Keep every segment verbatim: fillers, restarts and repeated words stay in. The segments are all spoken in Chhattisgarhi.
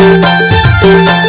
अ, नमस्कार,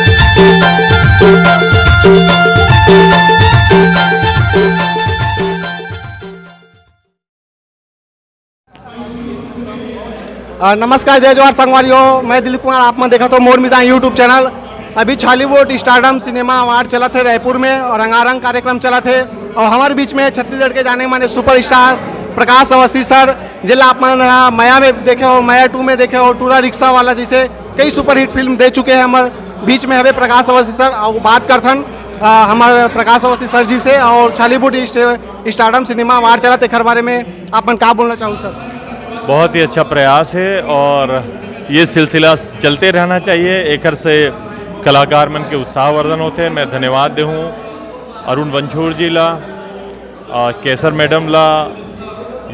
जय जोहार संगवारी हो, मैं दिलीप कुमार, आप मन देखत हो मोर मितान YouTube चैनल। अभी छॉलीवुड स्टारडम सिनेमा अवार्ड चलत हे रायपुर में और रंगारंग कार्यक्रम चलत हे और हमारे बीच में छत्तीसगढ़ के जाने माने सुपरस्टार प्रकाश अवस्थी सर, जेला आप मन, अ, मया में देखे हो, मया टू में देखे हो, टूरा रिक्शा वाला जैसे कई सुपरहिट फिल्म दे चुके हैं। हमारे बीच में हवे प्रकाश अवस्थी सर और बात करथन, अ, हमारे प्रकाश अवस्थी सर जी से और Chhollywood stay-, stardom cinema award चलत, एकर बारे में आप मन का बोलना चाहू सर? बहुत ही अच्छा प्रयास है और ये सिलसिला चलते रहना चाहिए। एकर से कलाकार मन के उत्साहवर्धन होते हैं। मैं धन्यवाद देहूँ अरुण वंशोर जी ला, अ, केसर मैडम ला,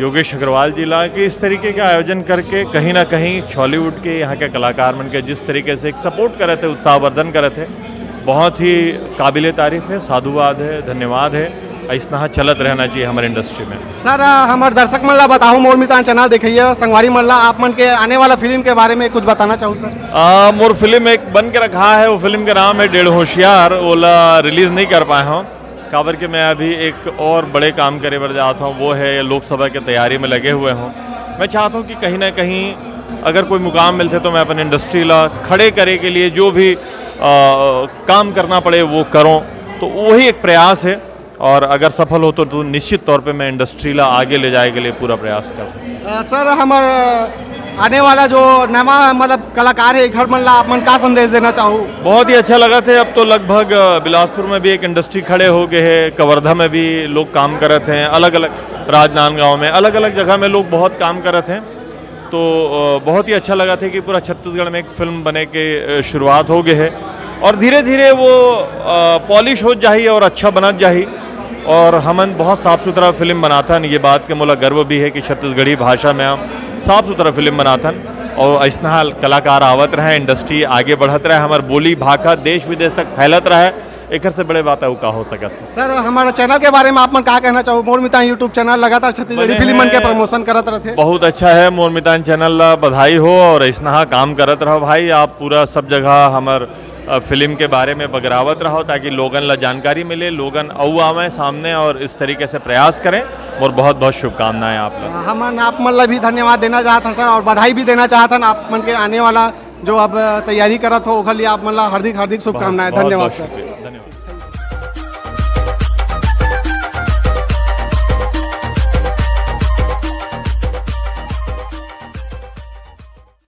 योगेश अग्रवाल जी ला कि इस तरीके का आयोजन करके कहीं ना कहीं छॉलीवुड के यहाँ के कलाकार मन के जिस तरीके से एक सपोर्ट करे थे, उत्साहवर्धन करे थे, बहुत ही काबिले तारीफ है, साधुवाद है, धन्यवाद है। ऐसना चलत रहना चाहिए हमारे इंडस्ट्री में। सर, अ, हमर दर्शक मन ला बताओ, मोर मितान चैनल देखइया संगवारी मन ला, आप मन के आने वाला फिल्म के बारे में कुछ बताना चाहू सर? आ, मोर फिल्म एक बन के रखा है, वो फिल्म का नाम है डेढ़ होशियार, ओला रिलीज नहीं कर पाए हों, काबर के मैं अभी एक और बड़े काम करे बर जात हूँ, वो है लोकसभा के तैयारी में लगे हुए हूँ। मैं चाहता हूँ कि कहीं ना कहीं अगर कोई मुकाम मिलते तो मैं अपन इंडस्ट्री ला खड़े करे के लिए जो भी आ, काम करना पड़े वो करूँ, तो वही एक प्रयास है। और अगर सफल हो तो, तो निश्चित तौर पे मैं इंडस्ट्री ला आगे ले जाए के लिए पूरा प्रयास करूँ। अ, सर, हमर आने वाला जो नवा मतलब कलाकार है, एकर मन ला आप मन का संदेश देना चाहू? बहुत ही अच्छा लगा थे। अब तो लगभग, अ, बिलासपुर में भी एक इंडस्ट्री खड़े हो गए है, कवर्धा में भी लोग काम करत हैं, अलग अलग राजनांदगांव में, अलग अलग जगह में लोग बहुत काम करत हैं। तो, अ, बहुत ही अच्छा लगा थे कि पूरा छत्तीसगढ़ में एक फिल्म बने के, अ, शुरुआत हो गए है और धीरे धीरे वो पॉलिश हो जाही और अच्छा बनत जाही। और हमन बहुत साफ सुथरा फिल्म बनाथन, ये बात के मोला गर्व भी है कि छत्तीसगढ़ी भाषा में हम साफ सुथरा फिल्म बनाथन और ऐसना कलाकार आवत रहे, इंडस्ट्री आगे बढ़त रहे, हमार बोली भाखा देश विदेश तक फैलत रहे, एकर से बड़े बात अउ का हो सकत है? सर, हमारे चैनल के बारे में आप मन का कहना चाहू? मोर मितान YouTube चैनल लगातार छत्तीसगढ़ी बने फिल्म मन के हैं। प्रमोशन करत रहते। बहुत अच्छा है, मोर मितान चैनल ला बधाई हो और ऐसना काम करत रहो भाई। आप पूरा सब जगह हमार, अ, फिल्म के बारे में बगरावत रहो ताकि लोगन ला जानकारी मिले, लोगन अउ आवे सामने और इस तरीके से प्रयास करें। मोर बहुत बहुत शुभकामनाएं आप लोग। हमन आप मन ला भी धन्यवाद देना चाहत हन सर और बधाई भी देना चाहत हन आप मन के आने वाला जो अब तैयारी करत हो ओकर लिए आप मन ला हार्दिक हार्दिक शुभकामनाएं। बहुत, बहुत, धन्यवाद बहुत सर। शुक्रिया।